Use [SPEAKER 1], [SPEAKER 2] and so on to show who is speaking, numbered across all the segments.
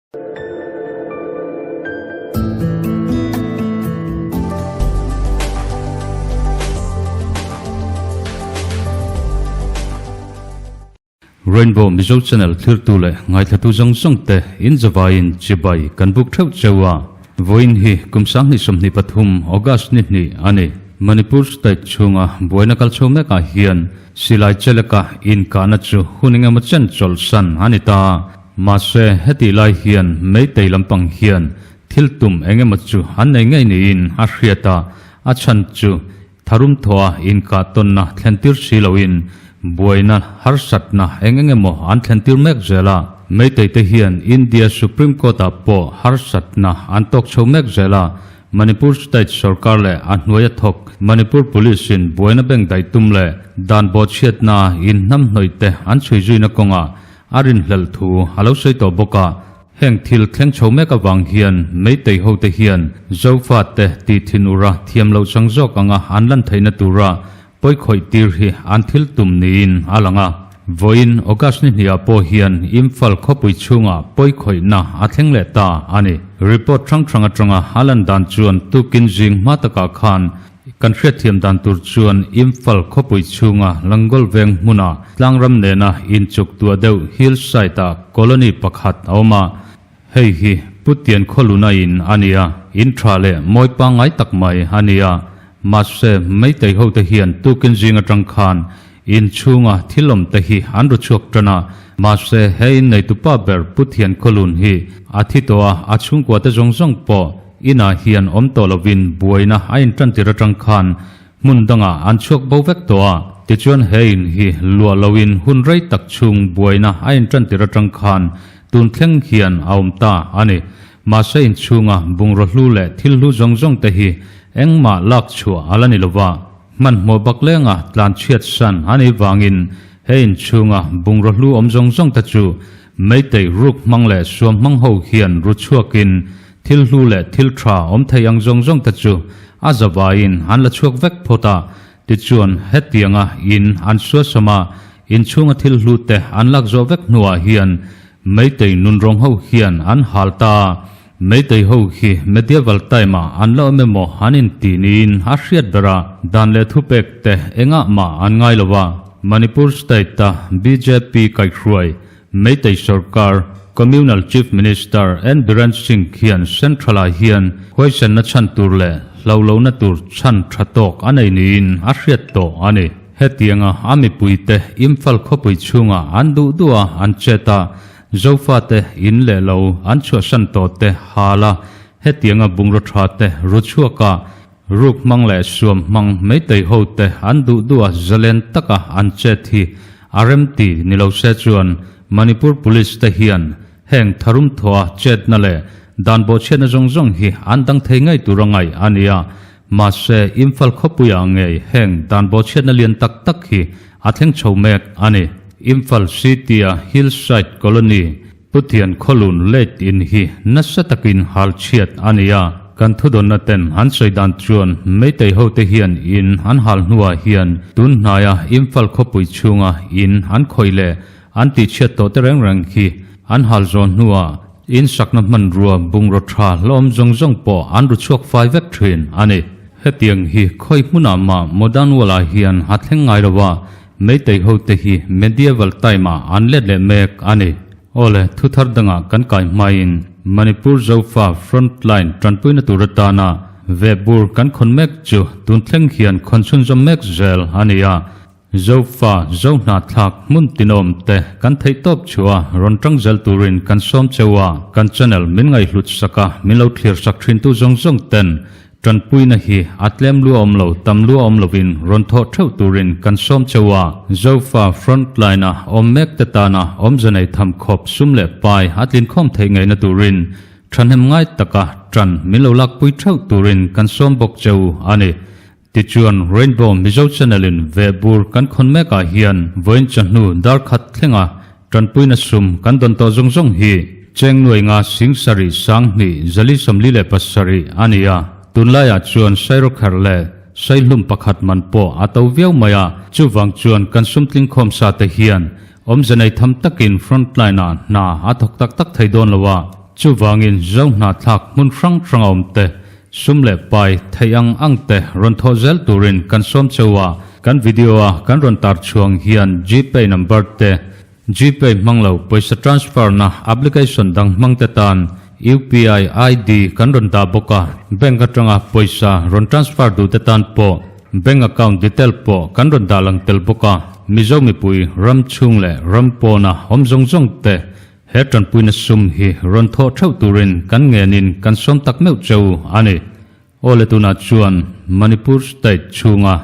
[SPEAKER 1] Rainbow Mizo Channel thlirtu leh ngaithlatu zawng zawng te in zavaiin chibai kan buk theuh cheu a. Vawiin hi kum 2023 August ni hnih a ni. Manipur state chhunga buaina kal chho mekah hian silai cheleka inkahna chu hun engemaw chen chawlhsan a ni ta. Mahse hetih lai hian Meitei lampang hian thil tum engemaw chu an nei ngei niin a hriat a, a chhan chu tharum thawha inkah tawnna thlentir si loin buaina harsatna eng engemaw an thlentir mek zel a. Meitei te hian India Supreme Court ah pawh harsatna an tawk chho mek zel a, Manipur State sorkar leh a hnuaia thawk Manipur Police in buaina beng daih tum leh dan bawhchhiatna inhnamhnawih te an chhui zuina kawngah A rinhlelh thu a lo sawi tawh bawk a, heng thil thleng chho mek avang hian Meitei hote hian Zofate tih thin ura thiam loh chang zawk anga an lan theihna tura pawi khawih tir hi an thil tum niin a lang a. Vawiin August ni hniah pawh hian Imphal khawpui chhungah pawi khawihna a thleng leh ta a ni. Report hrang hrang atanga a lan dan chuan tukin zing hma takah khan Kan hriatthiam dan tur chuan Imphal khawpui chhunga Langol veng hmuna tlangram nena inchuk tuah deuh hillside ah colony pakhat a awm a, hei hi Putian khawluna in a ni a, in tha leh mawi pangngai tak mai a ni a, mahse Meitei hote hian tukin zing atang khan in chhunga thil awm te hi an ru chhuak tan a, mahse he in neitupa ber Puthian khawlun hi a thi tawh a, a chhungkua te zawng zawng pawh Inah hian awm tawh lovin buaina a intantir atang khan hmun dangah an chhuak bo vek tawh a, tichuan he in hi luah loin hun rei tak chhung buaina a intantir atang khan tun thleng hian a awm ta a ni. Mahse inchhunga bungraw hlu leh thil hlu zawng zawng te hi engmah lak chhuah a la ni lova, hmanhmawh baklenga tlan chhiat san a nih vangin he inchhunga bungraw hlu awm zawng zawng te chu Meitei ruk hmang leh suam hmang ho hian ru chhuakin thil hlu leh thil tha awm thei ang zawng zawng te chu a zavaiin an la chhuak vek phawt a, tichuan hetianga in an suasam a, inchhunga thil hlu te an lak zawh vek hnuah hian Meitei nunrawng ho hian an hal ta a, Meitei ho hi medieval time ah an la awm emaw an inti niin a hriat ber a, dan leh thupek te engah mah an ngai lo a. Manipur state a bjp kaihhruai Meitei sorkar Communal Chief Minister N Biren Singh hian Central ah hian huaisenna chhan tur leh hlauhlohna tur chhan tha tawk a nei niin a hriat tawh a ni. Hetianga a mipuite Imphal khawpui chhungah an duh duh a an chet a, Zofate in leh lo an chhuahsan tawh te hal a, hetianga bungraw tha te ru chhuak a, ruk hmang leh suam hmang meitei ho te an duh duh a zalen taka an chet hi a remti ni lo se chuan Manipur Police te hian heng tharum thawha chetna leh dan bawhchhiatna zawng zawng hi an dang thei ngei tur a ngaih a ni a, mahse Imphal khawpuiah ngei heng dan bawhchhiatna lian tak tak hi a thleng chho mek a ni. Imphal City-a Hillside Colony, Puthian Khawlun Late In hi nasa takin hal chhiat a ni a, kan thudawnna ten an sawi dan chuan Meitei hote hian in an hal hnuah hian tun hnaia Imphal khawpui chhunga in an khawih leh an tihchhiat tawh te reng reng hi an hal zawh hnuah in sakna hmanrua bungraw tha hlawm zawng zawng pawh an ru chhuak fai vek thin a ni. Hetiang hi khawi hmunah mah modern world-ah hian a thleng ngai lo a, Meitei hote hi medieval time-ah an let leh mek a ni. Awle, thu thar dangah kan kai hmain Manipur Zofa Frontline tanpuina tur atana vehbur kan khawn mek chu tun thleng hian khawn chhunzawm mek zel a ni a. Zofa Zohnahthlak hmun tinawm te kan theihtawp chhuah a rawn tang zel turin kan sawm cheu a, kan channel min ngaihhlut sak a, min lo thlir sak thintu zawng zawng ten Tanpuina hi a tlem lua awm lo, tam lua awm lovin rawn thawh theuh turin kan sawm cheu a. Zofa frontline a awm mek te tana awmze nei tham khawp sum leh pai a tlinkhawm theih ngeina turin thahnem ngai taka tan min lo lakpui theuh turin kan sawm bawk cheu a ni. Tichuan Rainbow Mizo Channel in vehbur kan khawn mek ah hian vawiin chawhnu dar khat thlenga Tanpuina sum kan dawn tawh zawng zawng hi cheng nuai nga sing sarih sang hnih zali 47 a ni a, tunlaiah chuan sairawkherh leh saihlum pakhat man pawh a to viau mai a, chuvang chuan kan sum tlingkhawm sa te hian awmze nei tham takin frontline ah hna a thawk tak tak thei dawn lo a. Chuvangin Zohnahthlak hmun hrang hrang a awm te, sum leh pai theih ang ang te rawn thawh zel turin kan sawm cheu a, kan video a kan rawn tar chhuang hian Gpay number te, Gpay hmang lo pawisa transfer na application dang hmang te tan UPI ID kan rawn dah bawk a, bank atanga pawisa rawn transfer duh te tan pawh bank account detail pawh kan rawn dah lang tel bawk a, Mizo mipui ram chhung leh ram pawna awm zawng zawng te He tanpuina sum hi rawn thawh theuh turin kan ngenin kan sawm tak meuh cheu a ni. Aw le tunah chuan Manipur state chhunga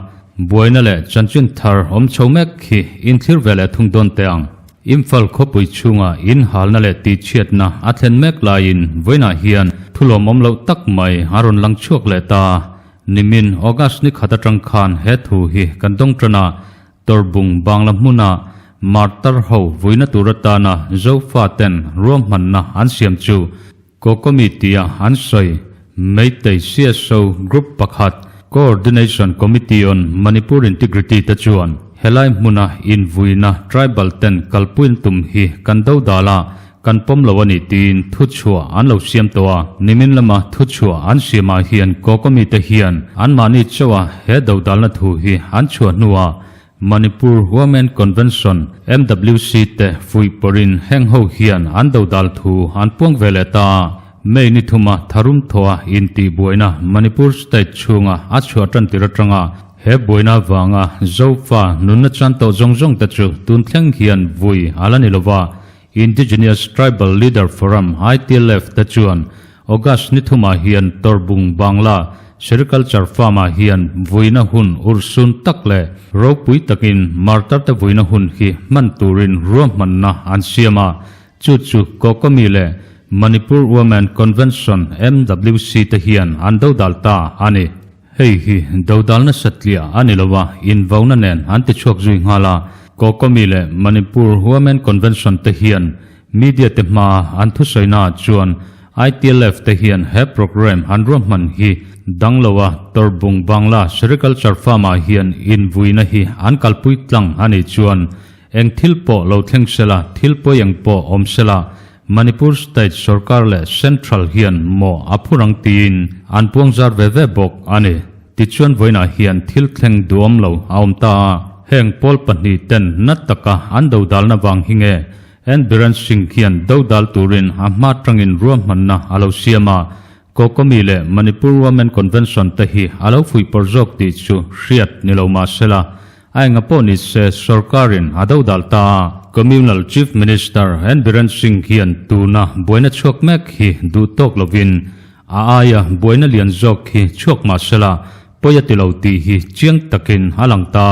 [SPEAKER 1] buaina leh chanchin thar awm chho mek hi inthlir ve leh thung dawn teh ang. Imphal khawpui chhunga inhalna leh tihchhiatna a thlen mek laiin vawiinah hian thulawmawm loh tak mai a rawn lang chhuak leh ta. Nimin August ni khat atang khan he thu hi kan dawng tan a, Tawrbung Bangla hmuna Martar ho vuina tur atana Zofa ten ruahmanna an siam chu Kokomi tia an sawi. Meitei CSO Group pakhat Coordination Committee on Manipur Integrity te chuan helai hmuna invuina tribal ten kalpuiin tum hi kan do dal a, kan pawm lo a ni tiin thuchhuah an lo siam tawh a. Nimin lama thuchhuah an siamah hian Kokomi te hian anmahni chauha he dodalna thu hi an chhuah hnuah Manipur Women Convention, MWC, te fuih pawrin heng ho hian an dodal thu an puang ve leh ta a. May ni thuma tharum thawha intihbuaina Manipur state chhunga a chhuah tan tir atanga he buaina vanga Zofa nunna chan tawh zawng zawng te chu tun thleng hian vui a la ni lova. Indigenous Tribal Leader Forum, ITLF, te chuan August ni thumah hian Torbung Bangla Sericulture Farm-ah hian vuina hun urhsun tak leh ropui takin martar te vuina hun hi hman turin ruahmanna an siam a, chu chu Kokomi leh Manipur Women Convention, MWC, te hian an dodal ta a ni. Hei hi dodalna satliah a ni lo a, invauna nen an ti chhuak zui nghal a. Kokomi leh Manipur Women Convention te hian media te hmaa an thusawiнаah chuan ITLF te hian he programme an ruahman hi dang lo a, Torbung Bangla Sericulture Farm-ah hian invuina hi an kalpui tlang a nih chuan Eng thil pawh lo thleng sela, thil pawi eng pawh awm sela, Manipur state sorkar leh central hian maw a phur ang tiin an puang zar ve ve bawk a ni. Tichuan vawiinah hian thil thleng duhawm lo a awm ta a, heng pawl pahnih ten na taka an dodalna vang hi nge N Biren Singh hian dodal turin a hma tangin ruahmanna a lo siam a, Kokomi leh Manipur Women Convention te hi a lo fuihpawrh zawk tih chu hriat ni lo mah sela, A enga pawh ni se sorkarin a dodal ta a. Communal Chief Minister N Biren Singh hian tuna buaina chhuak mek hi duh tawk lovin a aia buaina lian zawk hi chhuak mah sela pawi a ti lo tih hi chiang takin a lang ta.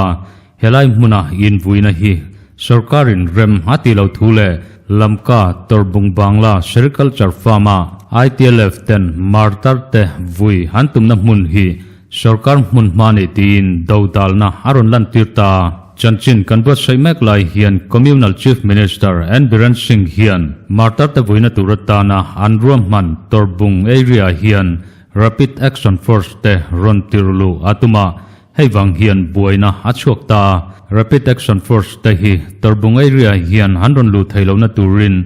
[SPEAKER 1] Helai hmuna invuina hi sorkarin rem a ti lo thu leh Lamka, Torbung Bangla Sericulture Farm-a ITLF ten martar te vui an tumna hmun hi Sorkar hmun hma nih tiin dodalna a rawn lantir ta. Chanchin kan buatsaih mek lai hian Communal Chief Minister N Biren Singh hian martar te vuina tur atana an ruahman Torbung area hian Rapid Action Force te rawn tir luh a tum a, hei vang hian buaina a chhuak ta. Rapid Action Force te hi Torbung area hian an rawn luh theih lohna turin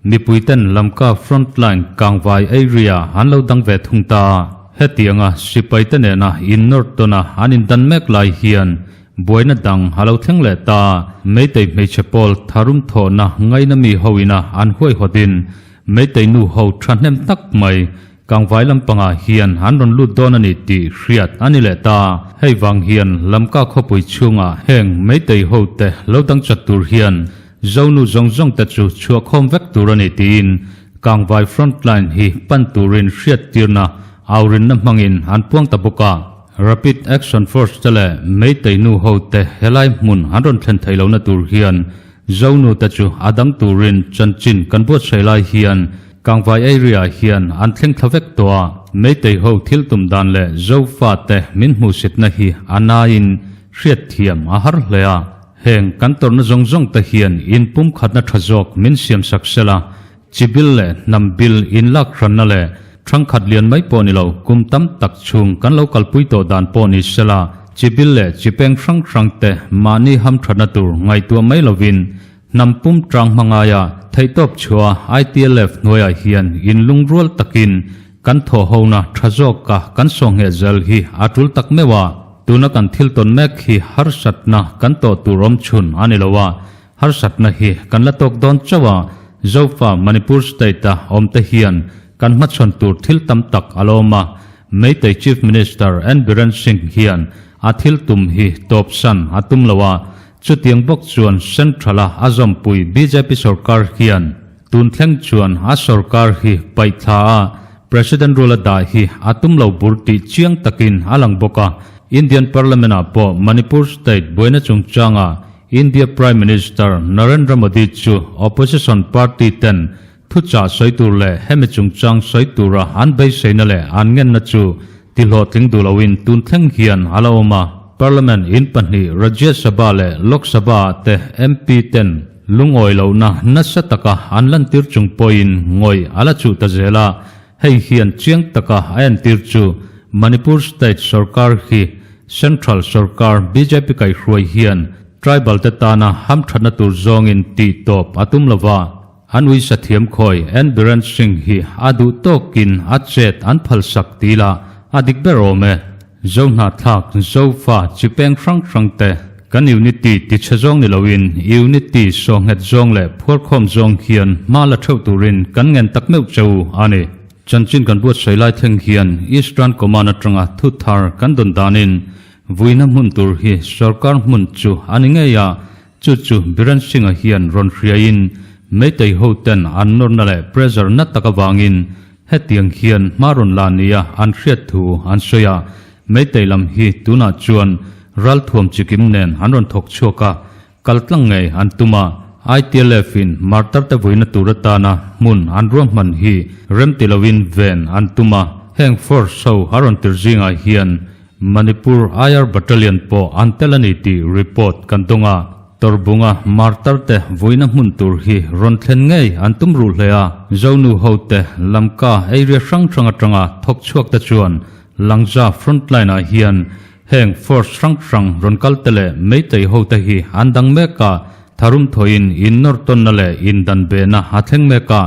[SPEAKER 1] Mipui ten Lamka frontline Kangvai area an lo dang ve thung ta. Hetianga sipai te nena in nawr tawna an indan mek lai hian buaina dang a lo thleng leh ta. Meitei hmeichhe pawl tharum thawhna ngaina mi ho ina an huaihawtin Meitei nu ho thahnem tak mai Kangvai lampangah hian an rawn lut dawn a ni tih hriat a ni leh ta. Hei vang hian Lamka khawpui chhungah heng Meitei ho te lo dang chat tur hian Zonu zawng zawng te chu chhuahkhawm vek tur a ni tiin Kangvai frontline hi pan turin hriattirna aurinna hmangin an puang ta bawk a. Rapid Action Force te leh Meitei nu ho te helai hmun an rawn thlen theih lohna tur hian Zonu te chu a dang turin chanchin kan buatsaih lai hian Kangvai area hian an thleng thla vek tawh a. Meitei ho thil tum dan leh Zofa te min hmuhsitna hi a naiin hriatthiam a har hle a. Heng kan tawrhna zawng zawng te hian in pumkhatna tha zawk min siam sak sela, chi bil leh hnam bil in lak hranna leh thangkhat lian mai pawh ni lo kum tam tak chhung kan lo kalpui tawh dan pawh ni sela, chi bil leh chi peng hrang hrang te mahni hamthatna tur ngaihtuah mai lovin. Hnam pum tang hmangaia theihtawp chhuah ITLF hnuaiah hian inlungrual takin kan thawhhona tha zawka kan sawhngheh zel hi a tul tak meuh a. Tuna kan thil tawn mek hi harsatna kan tawh tur awm chhun a ni lo a, harsatna hi kan la tawk dawn chauh a, Zofa Manipur State-a awmte hian kan hmachhawn tur thil tam tak a la awm a, Meitei Chief Minister N Biren Singh hian a thil tum hi tawpsan a tum lo a, Chutiang bawk chuan Central-a a zawmpui bjp sorkar hian tun thleng chuan a sorkar hi paih thla a, President rule a dah hi a tum lo bur tih chiang takin a lang bawk a. Indian Parliament-ah pawh Manipur state buaina chungchanga India Prime Minister Narendra Modi chu opposition party ten Thuchah sawi tur leh hemi chungchang sawi tura an beiseina leh an ngenna chu tihlawhtling duh loin tun thleng hian a la awm a. Parliament in pahnih Rajya Sabha leh Lok Sabha ah te MP ten lungawi lohna nasa taka an lantir chung pawhin ngawih a la chuh ta zel a. Hei hian chiang taka a entir chu Manipur state sorkar hi Central sorkar bjp kaihhruai hian tribal te tana hamthatna tur zawngin tih tawp a tum lova. An uisa thiam khawi N Biren Singh hi a duh tawkin a chet an phalsak ti ila a dik ber awm e. Zo hnahthlak, Zofa, chi peng hrang hrang te kan unity ti chhe zawng ni loin unity sawhnghet zawng leh phuarkhawm zawng hian hma la theuh turin kan ngen tak meuh che u a ni. Chanchin kan buatsawi lai thleng hian Eastern Command atanga thu thar kan dawn danin vuina hmun tur hi sorkar hmun chu a ni ngei a, Chu chu Biren Singh-a hian rawn hriaiin Meitei hoten an nawrna leh pressure na tak avangin hetiang hian hma rawn la nia an hriat thu an sawi a. Meitei lam hi tunah chuan ralthuam chikim nen an rawn thawk chhuak a, kal tlang ngei an tum a. ITLF-in martar te vuina tur atana hmun an ruahman hi remti loin ven an tum a. Heng force ho a rawn tir zingah hian Manipur IR Battalion pawh an tel a ni tih report kan dawng a, Tawrbunga martar te vuina hmun tur hi rawn thlen ngei an tum ruh hle a, Zonu ho te Lamka area hrang hrang atanga thawk chhuak te chuan Langza frontline ah hian heng force hrang hrang rawn kal te leh Meitei ho te hi an dang mek a, tharum thawhin in nawr tawnna leh in dan behna a thleng mek a.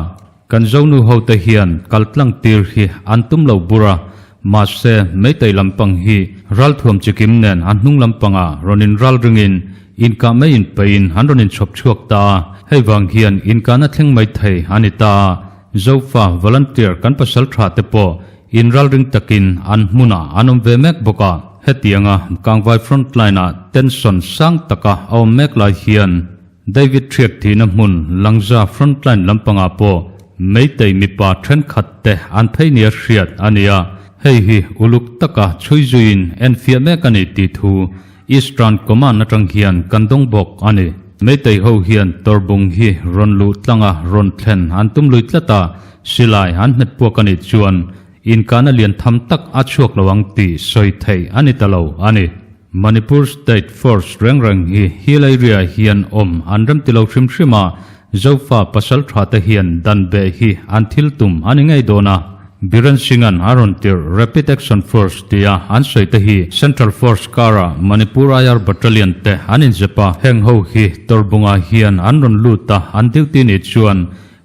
[SPEAKER 1] Kan Zonu hote hian kal tlang tir hi an tum lo bur a, mahse Meitei lampang hi ralthuam chikim nen a hnung lampangah rawn in ral ringin inkah mai in peihin an rawn inchhawp chhuak ta a, hei vang hian inkahna thleng mai thei a ni ta a, Zofa volunteer kan pasal tha te pawh in ral ring takin an hmunah an awm ve mek bawk a, hetianga Kangvai frontline ah tension sang taka a awm mek lai hian David Hriat thihna hmun Langza frontline lampangah pawh Meitei mipa thenkhat te an phei nia hriat a ni a, hei hi uluk taka chhui zuiin enfiah mek a ni tih thu Eastern Command atang hian kan dawng bawk a ni. Meitei ho hian tawrbung hi rawn luh tlanga rawn thlen an tum lui tlat a, silai an hmet puak a nih chuan inkahna lian tham tak a chhuak lo ang tih sawi theih a ni ta lo a ni. Manipur State Force reng reng hi hill area hian awm an rem ti lo hrim hrim a, Zofa pasal tha te hian dan beh hi an thil tum a ni ngei dawn a. Biren Singh-a'n a rawn tirh Rapid Action Force tia an sawi te hi Central Force kara Manipur IR Battalion te an inzep a, heng ho hi Tawrbungah hian an rawn lut a, an duty ni chuan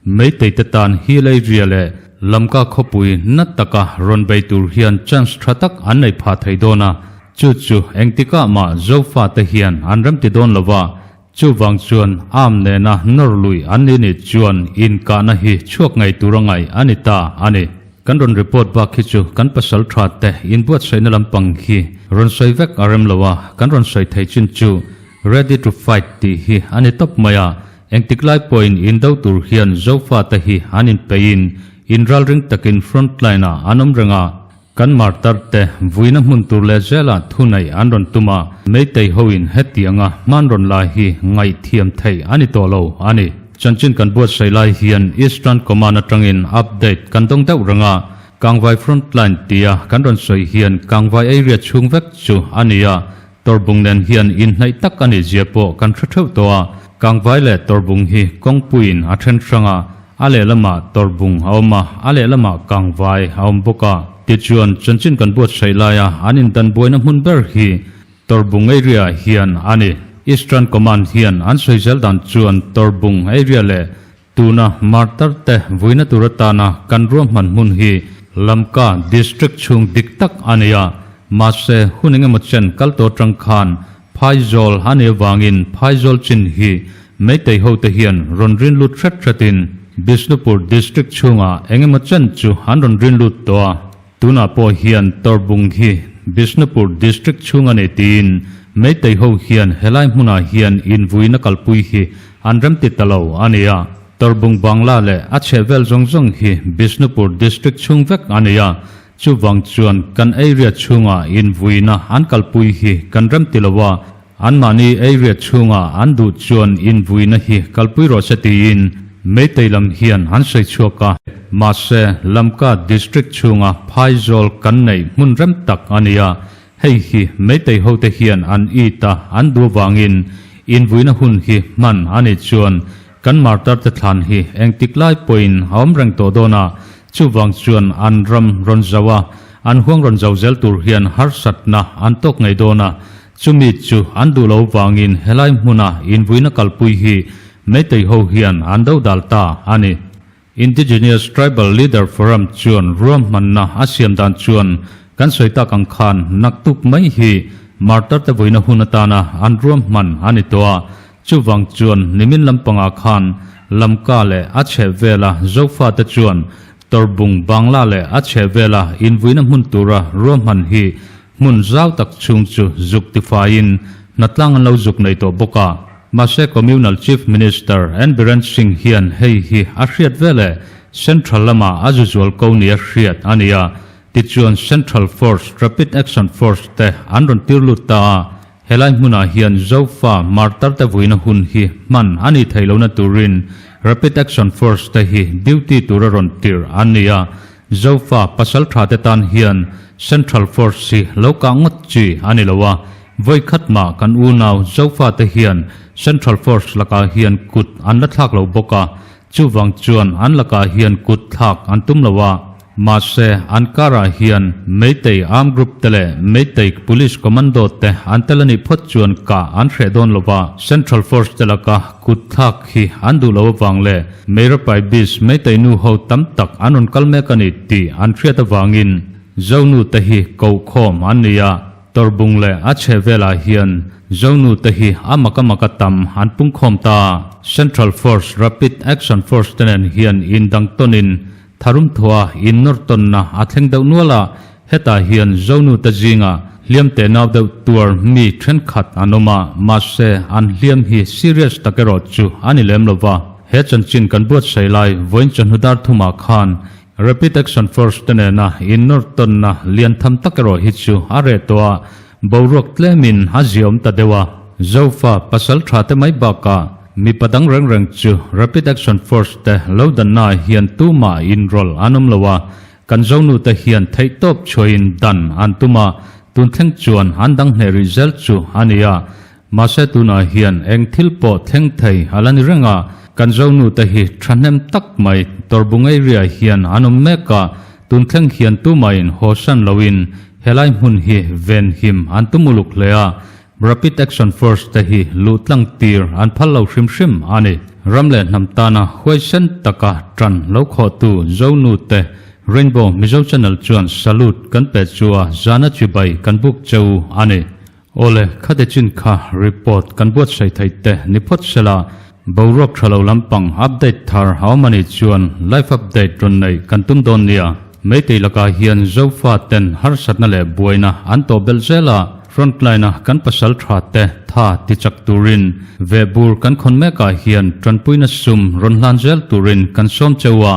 [SPEAKER 1] Meitei te tan hill area leh Lamka khawpui na taka rawn bei tur hian chance tha tak an nei phah thei dawn a. Chu chu engtikah mah Zofa te hian an remti dawn lo va, chuvang chuan arm nena nawr lui an ni nih chuan inkahna hi chhuak ngei tur a ngaih a ni ta a ni. Kan rawn report bak hi chu kan pasal tha te inbuatsaihna lampang hi rawn sawi vek a rem lo a, kan rawn sawi thei chin chu ready to fight tih hi a ni tawp mai a, engtik lai pawhin indo tur hian Zofa te hi an inpeihin inralring takin frontline ah an awm reng a, Kan martar te vuina hmun tur leh zelah thuneih an rawn tum a, Meitei hoin hetianga hman rawn lai hi ngaihthiam theih a ni tawh lo a ni. Chanchin kan buatsaih lai hian Eastern Command atangin update kan dawng deuh reng a, Kangvai Frontline tia kan rawn sawi hian Kangvai area chhung vek chu a ni a, Tawrbung nen hian inhnaih tak a nih zia pawh kan hre theuh tawh a, Kangvai leh Tawrbung hi kawngpuiin a then hrang a, a lehlamah Tawrbung a awm a, a lehlamah Kangvai a awm bawk a. Tichuan, chanchin kan buatsaih laia an indan buaina hmun ber hi Tawrbung area hian a ni. Eastern Command hian an sawi zel dan chuan Torbung area leh tuna Martar te vuina tur atana kan ruahman hmun hi Lamka District chhung dik tak a ni a, mahse hun engemaw chen kal tawh atang khan Phaizawl a nih avangin Phaizawl chin hi Meitei hote hian rawn rin lut hret hretin Bishnupur District chhungah engemaw chen chu an rawn rin lut tawh a. Tunah pawh hian Torbung hi Bishnupur District chhung a ni tiin Meitei ho hian helai hmunah hian invuina kalpui hi an remti ta lo a ni a. Torbung Bangla leh a chhehvel zawng zawng hi Bishnupur District chhung vek a ni a, chuvang chuan kan area chhungah invuina an kalpui hi kan remti lo a, Anmahni area chhunga an duh chuan invuina hi kalpui rawh se tiin Meitei lam hian an sawi chhuak a. Mahse, Lamka District chhunga phaizawl kan neih hmun rem tak a ni a, hei hi Meitei hote hian an it a, an duh avangin invuina hun hi hman a nih chuan kan martar te thlan hi engtik lai pawhin a awm reng tawh dawn a, chuvang chuan an ram rawn zauh a, an huang rawn zauh zel tur hian harsatna an tawk ngei dawn a, Chumi chu an duh lo vangin helai hmuna invuina kalpui hi Meitei ho hian an do dal ta a ni. Indigenous Tribal Leader Forum chuan ruahmanna a siam dan chuan kan sawi tak ang khan naktuk mai hi Martar te vuina hun atana an ruahman a ni tawh a, chuvang chuan nimin lampangah khan Lamka leh a chhehvela Zofate chuan Torbung Bangla leh a chhehvela invuina hmun tura ruahman hi Hmun zau tak chhung chu zuk tifaiin hnatlang an lo zuk nei tawh bawk a. Mahse Communal Chief Minister N Biren Singh hian hei hi a hriat veleh Central lamah a zu zual ko nia hriat a ni a. Tichuan Central Force, Rapid Action Force, te an rawn tir lut ta a. Helai hmunah hian Zofa martar te vuina hun hi hman a nih theih lohna turin Rapid Action Force te hi duty tura rawn tirh an ni a. Zofa pasal tha te tan hian Central Force hi lo kah ngawt chi a ni lo a, vawi khat mah kan unau Zofa te hian Central Force lakah hian kut an la thlak lo bawk a, chuvang chuan an lakah hian kut thlak an tum lo a. Mahse, an karah hian Meitei Armed Group te leh Meitei Police Commando te an tel a nih phawt chuan kah an hreh dawn lo va, Central Force te laka kut thlak hi an duh lo avang leh Meirapai Beach Meitei nu ho tam tak an rawn kal mek a ni tih an hriat avangin Zonu te hi kohkhawm an ni a, Torbung leh a chheh velah hian Zonu te hi a maka maka tam an pungkhawm ta. Central Force, Rapid Action Force te nen hian indang tawnin Tharum thua innawr tawnna a thleng deuh nual a, hetah hian Zonu te zinga hliam teh nau deuh tuar mi thenkhat an awm a, mahse an hliam hi serious tak erawh chu a ni lem lo va. He chanchin kan buatsaih lai vawiin chawhnu dar thumah khan Rapid Action Force te nena innawr tawnna lian tham tak erawh hi chu a reh tawh a, boruak tlemin a ziaawm ta deuh a. Zofa pasal tha te mai bakah Mipa dang reng reng chu Rapid Action Force te lo danna ah hian tumah inrawlh an awm lo a, kan Zonu te hian theihtawp chhuahin dan an tum a, tun thleng chuan an dang hneh rih zel chu a ni a. Mahse tunah hian eng thil pawh thleng thei a la ni reng a, kan Zonu te hi thahnem tak mai Torbung area hian an awm mek a, tun thleng hian tumahin hawsan loin helai hmun hi venhim an tum uluk hle a, Rapid Action Force te hi luh tlang tir an phal lo hrim hrim a ni. Ram leh hnam tana huaisen taka tan lo khawhtu Zonu te Rainbow Mizo Channel chuan salute kan pe chu a zana chibai kan buk cheu a ni. Awle, khate chin kha report kan buatsaih theih te ni phawt sela, boruak tha lo lampang update thar a awm a nih chuan live update rawn neih kan tum dawn nia. Meitei lakah hian Zofa ten harsatna leh buaina an tawh belh zel a, Frontline a kan pasal tha te tha ti chak turin vehbur kan khawn mek ah hian tanpuina sum rawn hlan zel turin kan sawm cheu a,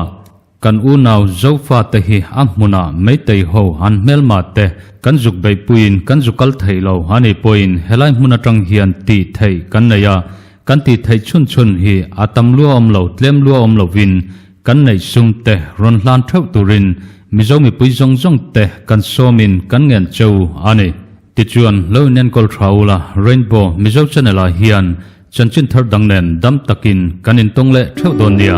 [SPEAKER 1] kan unau Zofa te hi a hmunah Meitei ho an hmelma te kan zuk beihpuiin kan zu kal thei lo a nih pawhin helai hmun atang hian tih theih kan nei a, kan tih theih chhun chhun hi a tam lua awm lo tlem lua awm lovin Kan neih sum te rawn hlan theuh turin Mizo mipui zawng zawng te kan sawmin kan ngen cheu a ni. Tichuan, lo inenkawl tha ula, Rainbow Mizo Channel ah hian chanchin thar dang nen dam takin kan intawng leh theuh dawn nia.